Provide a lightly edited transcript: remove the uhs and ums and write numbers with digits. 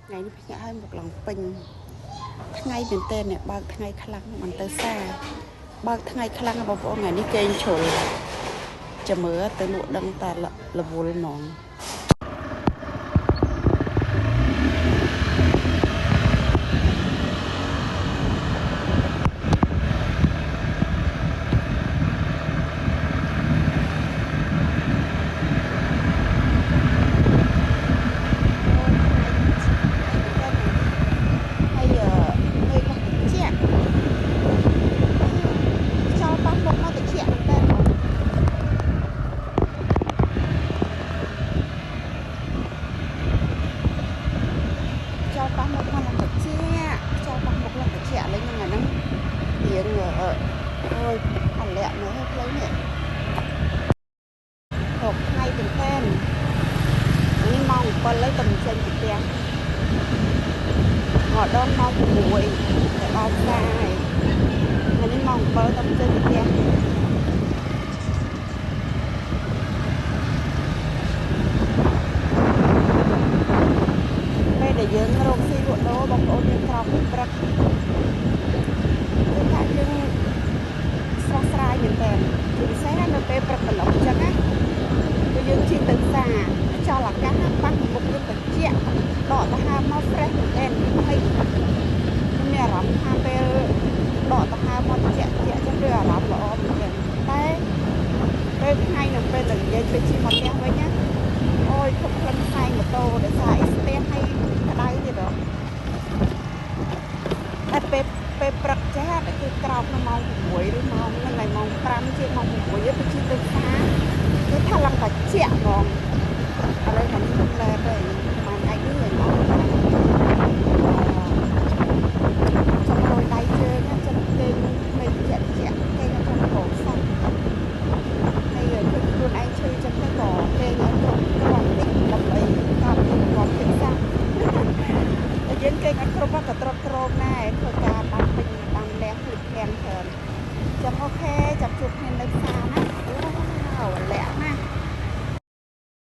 ថ្ងៃនេះភ្ញាក់ហើយមុខឡើងពេញថ្ងៃមែនតើអ្នកបើកថ្ងៃខ្លាំងមិនទៅសាបើកថ្ងៃខ្លាំងបងប្អូនថ្ងៃនេះគេងជ្រុលចាំមើលទៅលក់ដឹងតែរវល់ហ្មងយើងរកស៊ីលក់ដូរបងប្អូនយើងក្រោកពីព្រឹកគឺថាយើងស្រស់ស្រាយមែនតើជាពិសេសនៅពេលព្រឹកកន្លងអញ្ចឹងណាគឺយើងជិះទៅផ្សារខ្យល់អាកាសប៉ះមុខយើងត្រជាក់ដកដង្ហើមមក fresh មែនតើហើយមានអារម្មណ៍ថាពេលដកដង្ហើមមកត្រជាក់ត្រជាក់អញ្ចឹងគឺអារម្មណ៍ល្អមែនតើតែពេលថ្ងៃនឹងពេលល្ងាចពេលជិះមកផ្ទះវិញណាអូយធំក្លិនផ្សែងម៉ូតូដោយសារអីស្ទះហើយក្តៅទៀតហ៎តែពេលព្រឹកចេះតែគឺក្រោកនៅម៉ោង6ឬម៉ោងហ្នឹងហើយម៉ោង5ជាងម៉ោង6ទៅជិះទៅផ្សារគឺថាឡើងត្រជាក់ហ្មងឥឡូវខាងនេះខ្ញុំលែបហើយប្រហែលថ្ងៃនេះម៉ោង5ចាំរយដៃជើងចាំគេងមិនជាក់ជាក់គេងអត់ក្នុងកោសោះហើយឃើញខ្លួនឯងឈឺចឹងទៅក៏គេងឲ្យគ្រប់គ្រាន់តិចដើម្បីការពារប្រព័ន្ធភាពសាំតែយើងគេងអត់គ្រប់